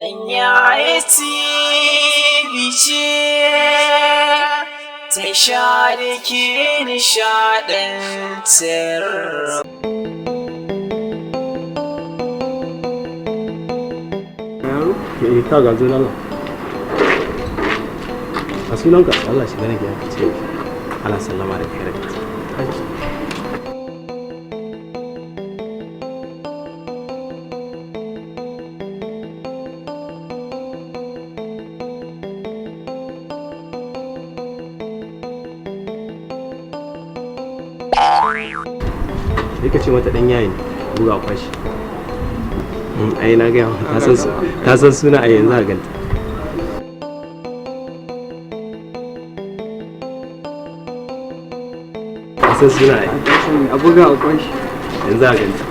Yaya TV ce tasha da ke nishaɗantar. Yaro? Eh, ka ga zo Allah. A sunanka Allah shiga nake aka ce ana sallama da kai daga ciki. Sai ka ce mata dan yayi ne buga kwashi. Ai na gaya maka ta san suna a yanzu a ganta. Ta san suna a A buga a kwashi. yanzu a ganta.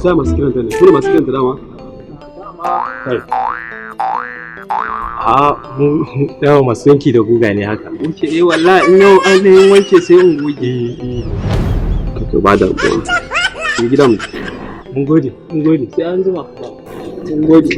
Sai masu kiranta ne, su ne masu kiranta dama? Kai. A mu dama masu yanki da guga ne haka. Wuce eh, wallahi in yau an yin wanke sai in goge. To ba da gobe. Mu gidan mu. Mun gode, mun gode. Sai an jima. Mun gode.